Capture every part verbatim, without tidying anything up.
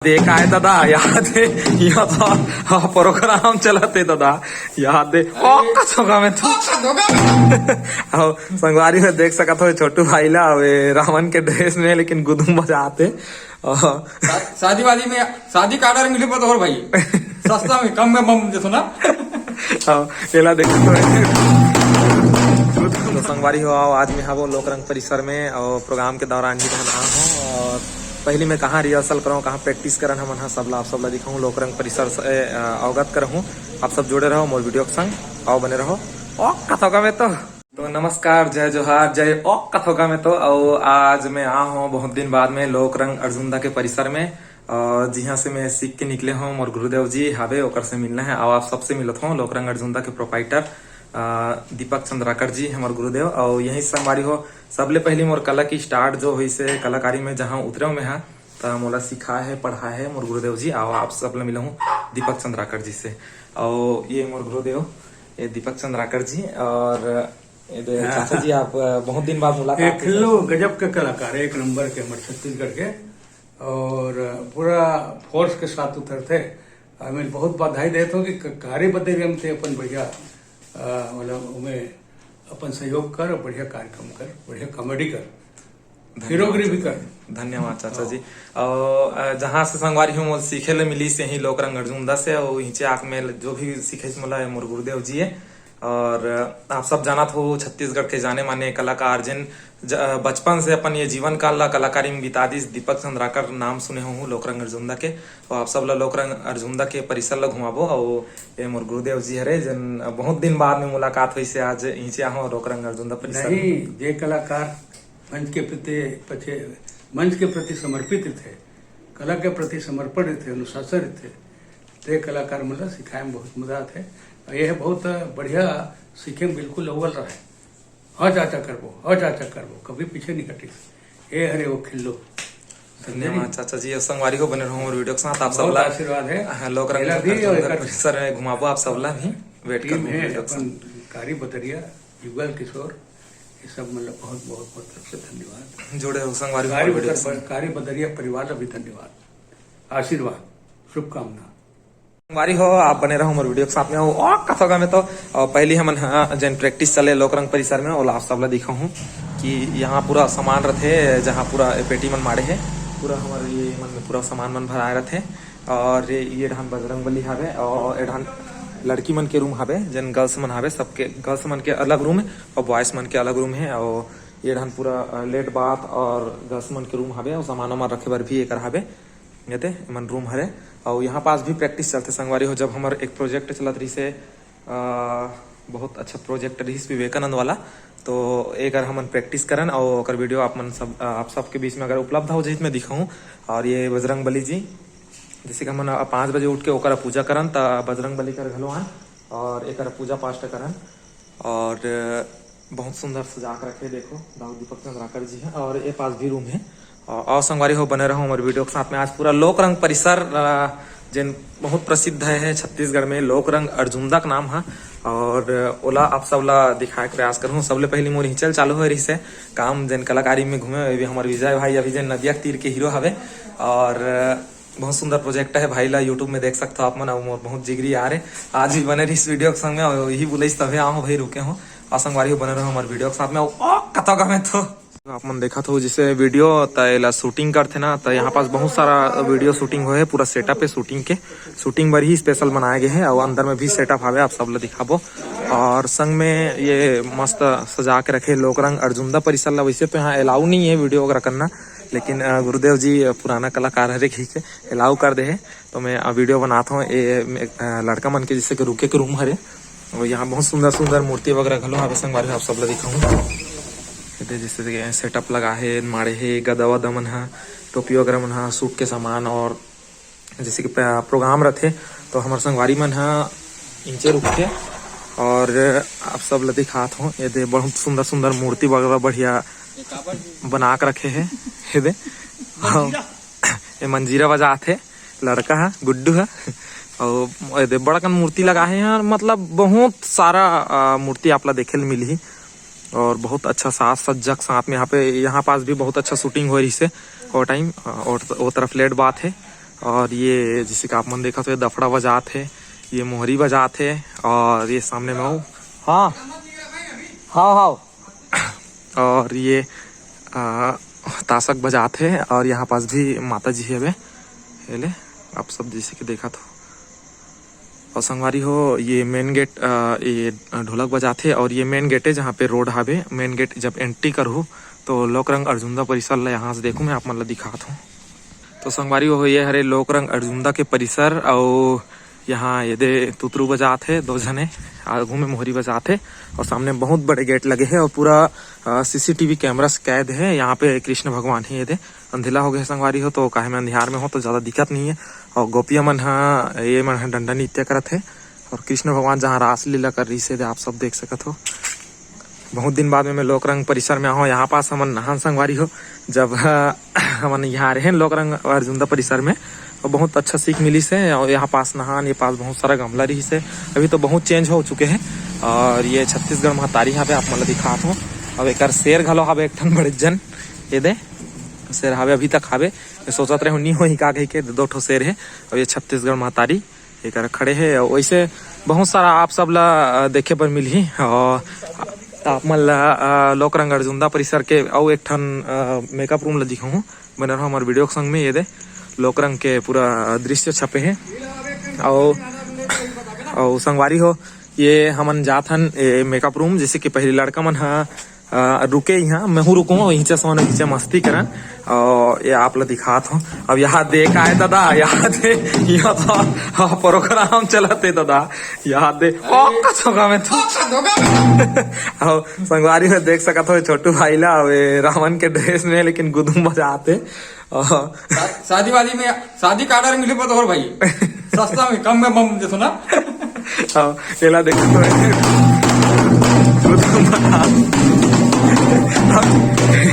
देखा है दादा, याद है, यहाँ तो, हाँ, प्रोग्राम चलत है दादा, याद है। ओ, कथोगा में तो। अहो, संगवारी हो देख सकत हो, छोटू भाई ला, वे रावण के ड्रेस में, लेकिन गुदुम बजाते। अहो। शा-, शादी वादी में, शादी का ऑर्डर मिले पर तो और भाई, सस्ता में, कम में बम जैसो ना। अहो, एला देख तो। तो संगवारी हो, आओ, आज मैं हवो लोकरंग परिसर में और प्रोग्राम के दौरान ही रहना हो। और पहली मैं कहाँ रिहर्सल करूँ, कहाँ प्रैक्टिस करन हमन ह, सब ला, आप सब ला दिखाऊँ, लोकरंग परिसर से, अ, अवगत करहूँ। आप सब जुड़े रहो मोर वीडियो के संग, आओ बने रहो। ओ कथोगा में तो। तो नमस्कार, जय जोहार, जय ओ कथोगा में तो। अउ आज मैं आ हूँ बहुत दिन बाद में लोकरंग अर्जुंदा के परिसर में, अ, जिहाँ से मैं सीख के निकले हूँ, मोर गुरुदेव जी हावे, ओकर से मिलना है। अउ आप सबसे मिलत हूँ लोकरंग अर्जुंदा के प्रोपाइटर, अ, दीपक चंद्राकर जी, हमर गुरुदेव। अउ यही संगवारी हो, सबले पहली मोर कला की स्टार्ट जो होइस हे कलाकारी में, जहाँ उतरे हूँ मैं हा, त मोला सिखाए हे, पढ़ाए हे मोर गुरुदेव जी। अउ आप सब ला मिलाहूँ दीपक चंद्राकर जी से। अउ ये मोर गुरुदेव, ये दीपक चंद्राकर जी, और ये दे हाँ। चाचा जी, आप, अ, बहुत दिन बाद मुलाकात ये हुई। खिल्लो गजब के कलाकार है, एक नंबर के हमर छत्तीसगढ़ के, और पूरा फोर्स के साथ उतरते। हमें बहुत बधाई देत हो कि क-, कारी बदरिया में ते अपन बढ़िया, अ, मतलब, उमें अपन सहयोग कर, बढ़िया कार्यक्रम कर, बढ़िया कॉमेडी कर, धन्यवाद हीरोगिरी भी चाचा कर। जी। धन्यवाद चाचा जी। और, अ, जहाँ से संगवारी हूँ, मोला सीखे ले मिली से ही लोकरंग अर्जुंदा से, और हिचे आके मैं जो भी सीखे मोला मोर गुरुदेव जी है। और, अ, आप सब जानत हो, छत्तीसगढ़ के जाने माने कलाकार जिन ज-, अ, बचपन से अपन ये जीवन काल ला कलाकारी में बिता दिस, दीपक चंद्राकर नाम सुने हो लोकरंग अर्जुंदा के। और आप सब ला लोकरंग अर्जुंदा के परिसर ला घुमाबो। और ये मोर गुरुदेव जी हरे, जिन बहुत दिन बाद में मुलाकात हुई से आज हिचे आहो लोकरंग अर्जुंदा परिसर में। नहीं, जे कलाकार मंच के प्रति पछे-, मंच के प्रति समर्पित थे, कला के प्रति समर्पण थे, अनुशासन थे, ते कलाकार मन ला सिखाए में बहुत मजा आथे। और ये बहुत बढ़िया सीखे में बिल्कुल अव्वल रहे। हाँ चाचा करबो, हाँ चाचा करबो, कभी पीछे नहीं हटिस। ए हरे वो खिल्लो। धन्यवाद चाचा जी। और संगवारी हो बने रहो मोर वीडियो के साथ। आप बहुत सबला आशीर्वाद है। हाँ, लोकरंग एला भी और अर्जुंदा एकर परिसर में घुमाबो आप सबला भी। वेट टीम करबो है वीडियो के अपन साथ। कारी बदरिया, युगल किशोर, ये सब मतलब बहुत, बहुत, बहुत तरफ से धन्यवाद। जुड़े हो संगवारी हो कारी मोर वीडियो के बदर-, साथ। कारी बदरिया परिवार ला भी धन्यवाद, आशीर्वाद, शुभकामना। संगवारी हो, आप बने रहो मोर वीडियो के साथ में। ओ, कथोगा में तो, अ, पहली हमन ह, जेन प्रैक्टिस चले लोकरंग परिसर में, ओला आप सबला दिखाहूँ कि यहाँ पूरा सामान रथे, जहाँ पूरा पेटी मन माड़े हे, पूरा हमर ये मन में पूरा सामान मन भराए रथे। और ये, ये डहान बजरंग बली हावे, और ये डहान लड़की मन के रूम हावे, जेन गर्ल्स मन हावे, सबके गर्ल्स मन के अलग रूम है और बॉयज मन के अलग रूम है। और ये डहान पूरा, अ, लेट बाथ और गर्ल्स मन के रूम हावे, और सामान वामान रखे बर भी एकर हावे। ये दे, एमन रूम हरे। अउ यहाँ पास भी प्रैक्टिस चलथे संगवारी हो। जब हमर एक प्रोजेक्ट चलत रहिस हे, अ, बहुत अच्छा प्रोजेक्ट रहिस विवेकानंद वाला, तो एकर हमन प्रैक्टिस करन अउ ओकर वीडियो आप मन सब, अ, आप सबके बीच में अगर उपलब्ध हो जाही त मैं दिखाहूँ। और ये बजरंग बली जी, जैसे कि हमन, अ, पाँच बजे उठ के ओकर पूजा करन, त बजरंग बली कर घलो आन और एकर पूजा पाठ करन। और बहुत सुंदर सजा के रखे, देखो, दाऊ दीपक चंद्राकर जी है। और ये पास भी रूम है। और, और संगवारी हो, बने रहो हमारे वीडियो के साथ में। आज पूरा लोक रंग परिसर, अ, जेन बहुत प्रसिद्ध है, है छत्तीसगढ़ में, लोक रंग अर्जुंदा के नाम है। और ओला आप सब ला दिखाए के प्रयास करूँ। सबले पहली मोर हिंचल चालू हो रही से काम, जेन कलाकारी में घूमे, ये भी हमारे विजय भाई अभी जेन नदिया के तीर के हीरो हवे। और बहुत सुंदर प्रोजेक्ट है भाई ला, YouTube में देख सकते हो आप मन। अउ मोर बहुत जिगरी यार है, आज भी बने रहिस वीडियो के संग में, अउ यही बोलिस तभे आऊँ भाई, रुके हूँ। और संगवारी हो, बने रहो हमारे वीडियो के साथ में। अउ, ओ, कतका में तो आप मन देखत हो जैसे वीडियो, त एला शूटिंग करथे ना, त यहाँ पास बहुत सारा वीडियो शूटिंग होए है, पूरा सेटअप है शूटिंग के, शूटिंग बर ही स्पेशल बनाए गए है। और अंदर में भी सेटअप हावे, आप सब ला दिखाबो। और संग में ये मस्त सजा के रखे लोक रंग अर्जुंदा परिसर ला। वैसे तो यहाँ अलाउ नहीं है वीडियो वगैरह करना, लेकिन, अ, गुरुदेव जी, अ, पुराना कलाकार हरे कहिके अलाउ कर दे हे, तो मैं, अ, वीडियो बनात हूँ। ये, अ, लड़का मन के जैसे कि रुके के रूम हरे, और यहाँ बहुत सुंदर सुंदर मूर्ति वगैरह घलो हवे संगवारी, आप सब ला दिखाऊँ। ये दे जैसे कि सेटअप लगा हे, माड़े हे, गदा वदा मन हा, टोपी वगैरह मन हा, सूट के सामान, और जैसे कि प्र-, प्रोग्राम रथे, तो हमर संगवारी मन ह इंचे रुकथे। और आप सब ल दिखात हों, ये दे बहुत सुंदर सुंदर मूर्ति वगैरह बढ़िया बना के रखे हे। ये दे, हाँ, ये मंजीरा बजात हे लड़का ह, गुड्डू ह। और ये दे बड़कन मूर्ति लगा हे यार, मतलब बहुत सारा, अ, मूर्ति आप ला देखे ल मिलही। और बहुत अच्छा साज सज्जा के साथ में यहाँ पे, यहाँ पास भी बहुत अच्छा शूटिंग होए रहिसे ओ टाइम, अ, और वो तरफ लेट बात हे। और ये जैसे कि आप मन देखत हो, ये दफड़ा बजात हे, ये मोहरी बजात हे, और ये सामने में हो, हाँ, हाँ, हाँ। और ये, आ, तासक बजात हे, और यहाँ पास भी माता जी हवे। ये ले, आप सब जैसे कि देखत हो। और संगवारी हो, ये मेन गेट, आ, ये ढोलक बजात हे, और ये मेन गेट है, जहाँ पे रोड हावे। मेन गेट जब एंट्री करहू, तो लोकरंग अर्जुंदा परिसर ला यहाँ से देखहू, मैं आप मन ला दिखात हूँ। तो संगवारी हो, ये हरे लोकरंग अर्जुंदा के परिसर, अउ यहाँ ये दे तुतरू बजात हे दो झने, आगू में मोहरी बजात हे, और सामने बहुत बड़े गेट लगे हे, और पूरा, आ, सीसीटीवी कैमरा से कैद हे। यहाँ पे कृष्ण भगवान हे, ये दे अंधेला हो गए संगवारी हो, तो काहे में अंधियार में हो तो ज्यादा दिक्कत नहीं है। और गोपिया मन हा, ये मन हा डंडा नृत्य करत हे, और कृष्ण भगवान जहाँ रासलीला कर रही से, आप सब देख सकत हो। बहुत दिन बाद में मैं लोकरंग परिसर में आहों। यहाँ पास हमन नहान संगवारी हो, जब, अ, हमन यहाँ रहे लोकरंग अर्जुंदा परिसर में, और बहुत अच्छा सीख मिली से। और यहाँ पास नहान, ये पास बहुत सारा गमला रही से, अभी तो बहुत चेंज हो चुके हैं। और ये छत्तीसगढ़ महतारी यहाँ पे आप मन ला दिखात हो। अब एक शेर घलो हावे, एक ठन बड़े जन, ये दे शेर हावे, अभी तक हावे। मैं सोचत रहे नहीं होही का कही के, दो ठो शेर है। और ये छत्तीसगढ़ महतारी एकर खड़े हे। अउ वैसे बहुत सारा आप सब ला, अ, देखे बर मिलही। और आप मन ला, अ, लोकरंग अर्जुंदा परिसर के अउ एक ठन, अ, मेकअप रूम ला दिखाहूँ। बने रहो हमर वीडियो के संग में। ये दे लोकरंग के पूरा दृश्य छपे हे। अउ, अउ संगवारी हो, ये हमन जात हन, ए, मेकअप रूम, जैसे कि पहले लड़का मन ह अ, रुके यहाँ, मैं हूँ रुकूँ, वहीं से सोन, वहीं से मस्ती करन। और ये आप ला दिखात हूँ। अब यहाँ दे का है दादा, यहाँ दे, यहाँ तो, हाँ, प्रोग्राम चलत है दादा, यहाँ दे। ओ, कस होगा मैं तो। अब संगवारी में देख सकत हो छोटू भाई ला, अब ये रावण के ड्रेस में, लेकिन गुदुम बजाते। और शा-, शादी वादी में, शादी का ऑर्डर मिले पर तो और भाई, सस्ता में, कम में बम देथो ना। हाँ, एला देखो तो।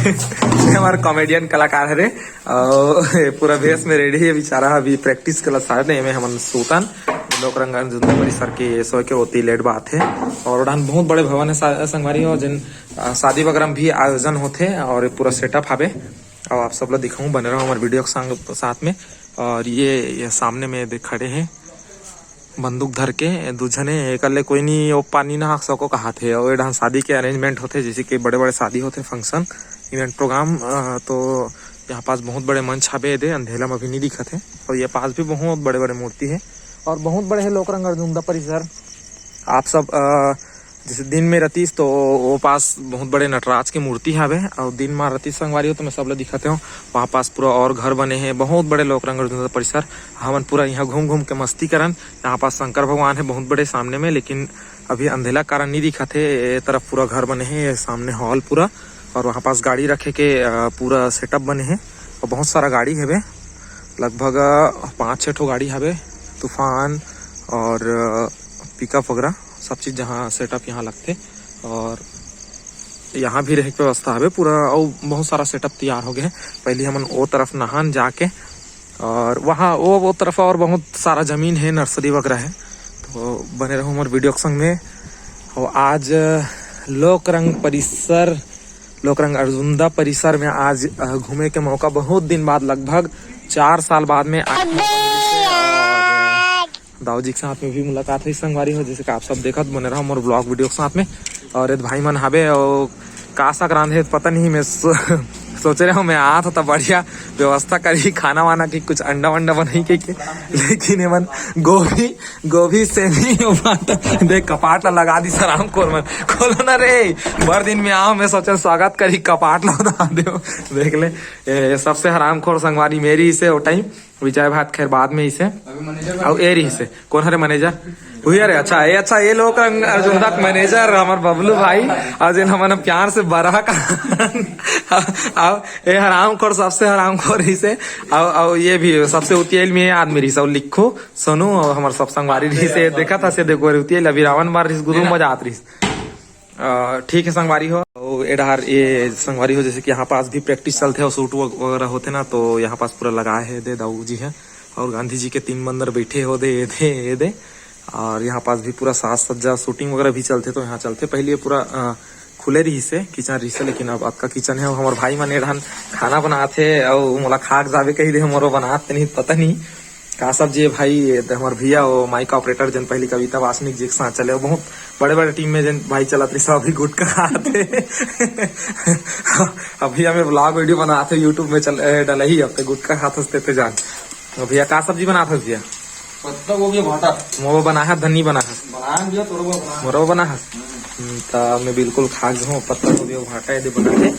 ये हमार कॉमेडियन कलाकार हरे, और ये पूरा भेष में रेडी है बेचारा, अभी प्रैक्टिस क्लास सारे ने में हमन सूतन। लोकरंग अर्जुंदा परिसर के सोए के होती लेट बात है। और ओढ़ान बहुत बड़े भवन है सा-, संगवारी हो, जिन, आ, शादी वगैरह में भी आयोजन होते और पूरा सेटअप हावे। अब आप सब ला दिखाऊं, बने रहो हमारे वीडियो के संग, साथ में। और ये, ये सामने में देख खड़े हैं बंदूक धर के दू झने, एकर ले कोई नहीं, वो पानी ना हाक सको कहात हे। और ये ढंग शादी के अरेंजमेंट होते, जैसे कि बड़े-बड़े शादी होते, फंक्शन, इवेंट प्रोग्राम, अ, तो यहाँ पास बहुत बड़े मंच हावे दे, अंधेला में अभी नहीं दिखत है। और ये पास भी बहुत बड़े-बड़े मूर्ति है और बहुत बड़े है लोकरंग अर्जुंदा परिसर। आप सब, अ, जैसे दिन में रतीस तो वो पास बहुत बड़े नटराज के मूर्ति हावे, और दिन में रतीस संगवारी हो तो मैं सब ला दिखाते हूँ। वहाँ पास पूरा और घर बने हैं, बहुत बड़े लोकरंग अर्जुंदा परिसर। हमन पूरा यहाँ घूम घूम के मस्ती करन। यहाँ पास शंकर भगवान है बहुत बड़े सामने में, लेकिन अभी अंधेला कारण नहीं दिखत हे। ये तरफ पूरा घर बने हैं, ये सामने हॉल पूरा, और वहाँ पास गाड़ी रखे के, अ, पूरा सेटअप बने हैं, और बहुत सारा गाड़ी हवे, लगभग, अ, पाँच छः ठो गाड़ी हवे, तूफान और, अ, पिकअप वगैरह सब चीज़, जहाँ सेटअप यहाँ लगथे। और यहाँ भी रहे के व्यवस्था हवे पूरा, अउ बहुत सारा सेटअप तैयार हो गए है। पहले हमन ओ तरफ नहान जाके, और वहाँ वो, वो तरफ और बहुत सारा जमीन है, नर्सरी वगैरह है। तो बने रहो हमारे वीडियो के संग में। और आज लोकरंग परिसर, लोकरंग अर्जुंदा परिसर में आज, अ, घूमे के मौका बहुत दिन बाद, लगभग चार साल बाद में आज दाऊ जी के साथ में भी मुलाकात हुई संगवारी हो, जैसे कि आप सब देखत बने रहो मोर ब्लॉग वीडियो के साथ में। और ये भाई मन हावे, और का साग रांधे पता नहीं, मैं सो-, सोच रहे हूँ मैं आत होता बढ़िया व्यवस्था करी खाना वाना की, कुछ अंडा वंडा बनाई के, के। लेकिन एमन गोभी, गोभी से भी देख कपाट ला लगा दी सराम कोर मन, खोलो ना रे, बड़ दिन में आओ, मैं सोचे स्वागत करी, कपाट ला उठा दे। देख ले, ए, सबसे हरामखोर संगवारी मेरी इसे वो टाइम विजय भात खैर बाद में इसे। अभी मैनेजर अउ ए रही से। कौन हरे मैनेजर? वही हरे। अच्छा, ये, अच्छा, ये लोकरंग अर्जुंदा के मैनेजर हमार बबलू भाई, और जिन हमन प्यार से बरहा का। अउ ये हरामखोर, सबसे हरामखोर इसे। अउ, अउ ये भी सबसे उतियाइल में ये आदमी रही, सब लिखो, सोनू, और हमार सब संगवारी रही से। देखा था से देखो, उतियाइल अभी रावण मार रही, गुरु मजा आत रही। अ, ठीक है संगवारी हो, अउ ए डहार ये संगवारी हो, जैसे कि यहाँ पास भी प्रैक्टिस चलथे और शूट वग-, वगैरह होथे ना, तो यहाँ पास पूरा लगाए हे दे दाऊ जी हे, और गांधी जी के तीन बंदर बैठे हो दे, ये दे, ये दे, और यहाँ पास भी पूरा साज सज्जा शूटिंग वगैरह भी चलथे, तो यहाँ चलथे। पहले ये पूरा, अ, खुले रही से, किचन रही से, लेकिन अब अतका किचन है। हमार भाई मन ए डहान खाना बनात हे, अउ मोला खा के जाबे कही दे, मोरो बनात नहीं पता नहीं। का सब जी भाई, ये तो हमर भैया, वो माइक ऑपरेटर, जन पहली कविता वासनिक जी के साथ चले, वो बहुत बड़े-बड़े टीम में जन भाई चलत रहिस, अभी गुटखा खात हे। अभी हमें व्लॉग वीडियो बनात हे, YouTube में चल, ए, डलही, अब ते गुटखा खात हस ते, ते जान। तो भैया, का सब्जी बनात हस भैया? पत्ता गोभी भाटा। मोरो बना है, धनी बना है। बना दिया, तोरो बना। मोरो बना है। हम्म। हम्म, त मैं बिल्कुल खा गए हूँ, पत्ता गोभी भाटा ये दे बना के।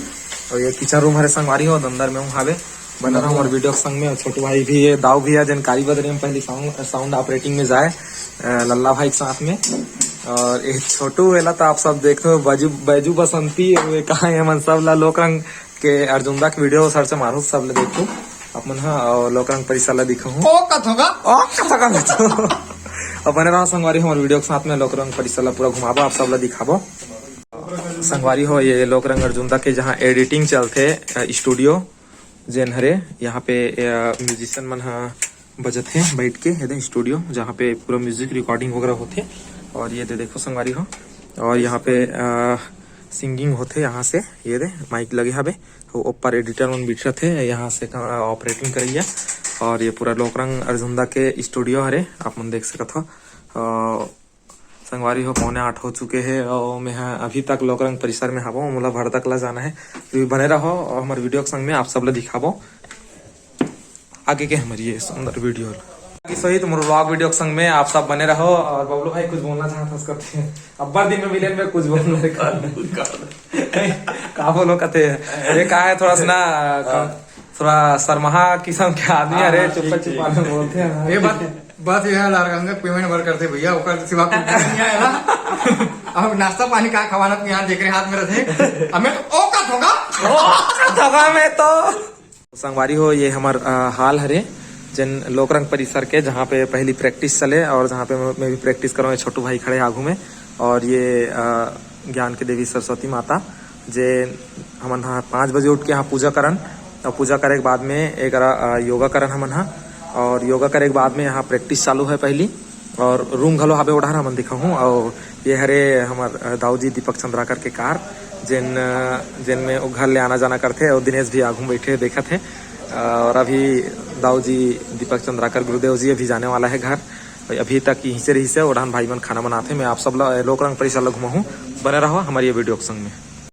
और ये किचन रूम हरे संगवारी हो, अंदर में हूँ हावे। बना रहा हमारे वीडियो के संग में। और छोटू भाई भी, ये दाऊ भैया, जन काली बदरी में पहली साउंड, साउंड ऑपरेटिंग में जाए, अ, लल्ला भाई के साथ में। और ये छोटू वेला तो आप सब देखते हो, बैजू, बैजू बसंती, ये कहाँ है, मन सब ला लोक रंग के अर्जुंदा के वीडियो सर्च मारो, सब ले देखो अपन ह, और लोक रंग परिसर ला दिखाहूँ। ओ कथोगा? ओ कथोगा मैं तो। अब बने रहो संगवारी हमारे वीडियो के साथ में, लोक रंग परिसर ला पूरा घुमाबो, आप सब ला दिखाबो। संगवारी हो, ये लोक रंग अर्जुंदा के जहाँ एडिटिंग चलथे, अ, स्टूडियो जेन हरे, यहाँ पे, अ, म्यूजिशियन मन ह बजत हे बैठ के, ये दे स्टूडियो, जहाँ पे पूरा म्यूजिक रिकॉर्डिंग वगैरह होथे। और ये दे देखो संगवारी हो, और यहाँ पे, अ, सिंगिंग होथे यहाँ से, ये दे माइक लगे हवे, वो ऊपर एडिटर मन बैठत हे, यहाँ से का-, ऑपरेटिंग करैया। और ये पूरा लोकरंग अर्जुंदा के स्टूडियो हरे, आप मन देख सकत हो। अ, संगवारी हो, पौने आठ हो चुके हे और मैं ह अभी तक लोकरंग परिसर में हवो, मोला भरतक ला जाना हे। तो बने रहो और हमारे वीडियो के संग में आप सब ला दिखाबो आगे के हमारी ये सुंदर वीडियो ला। बाकी सहित मोर व्लॉग वीडियो के संग में आप सब बने रहो। और बबलू भाई कुछ बोलना चाहत हस करते हैं, अब्बर दिन में मिले में कुछ बोलना है का? का बोलो कहते हैं, अरे का है थोड़ा सा ना, कम, थोड़ा शर्महा किस्म के आदमी, हाँ, अरे हाँ, चुप्पा ठीक, चुप्पा ठीक। में बोलते हैं। ये बात, बात ये है, लारगंगा पेमेंट भर करते भैया, ओकर सिवा कुछ नहीं आया ना। अब नाश्ता पानी का खवाना तो यहाँ देख रहे हाथ में रहते, हमें तो औकात होगा। औकात होगा मैं तो। संगवारी हो, ये हमर, अ, हाल हरे, जेन लोकरंग परिसर के, जहाँ पे पहली प्रैक्टिस चले और जहाँ पे मैं, मैं भी प्रैक्टिस करूँ। ये छोटू भाई खड़े आगू में, और ये, अ, ज्ञान के देवी सरस्वती माता, जे हमन ह पाँच बजे उठ के यहाँ पूजा करन, और पूजा करे के बाद में एकरा, अ, योगा करन हमन ह, और योगा करे के बाद में यहाँ प्रैक्टिस चालू है पहली, और रूम घलो हाबे ओढ़ा हमन दिखाहूँ। और ये हरे हमर, अ, दाऊ जी दीपक चंद्राकर के कार, जेन, अ, जेन में वो घर ले आना जाना करथे, और दिनेश भी आगू में बैठे देखत हे। और अभी दाऊ जी दीपक चंद्राकर गुरुदेव जी अभी जाने वाला है घर, अभी तक यहीं से रही से ओढ़ान भाई मन खाना बनाते। मैं आप सब ला लोकरंग परिसर ला घुमाहूँ, बने रहो हमारी ये वीडियो के संग में।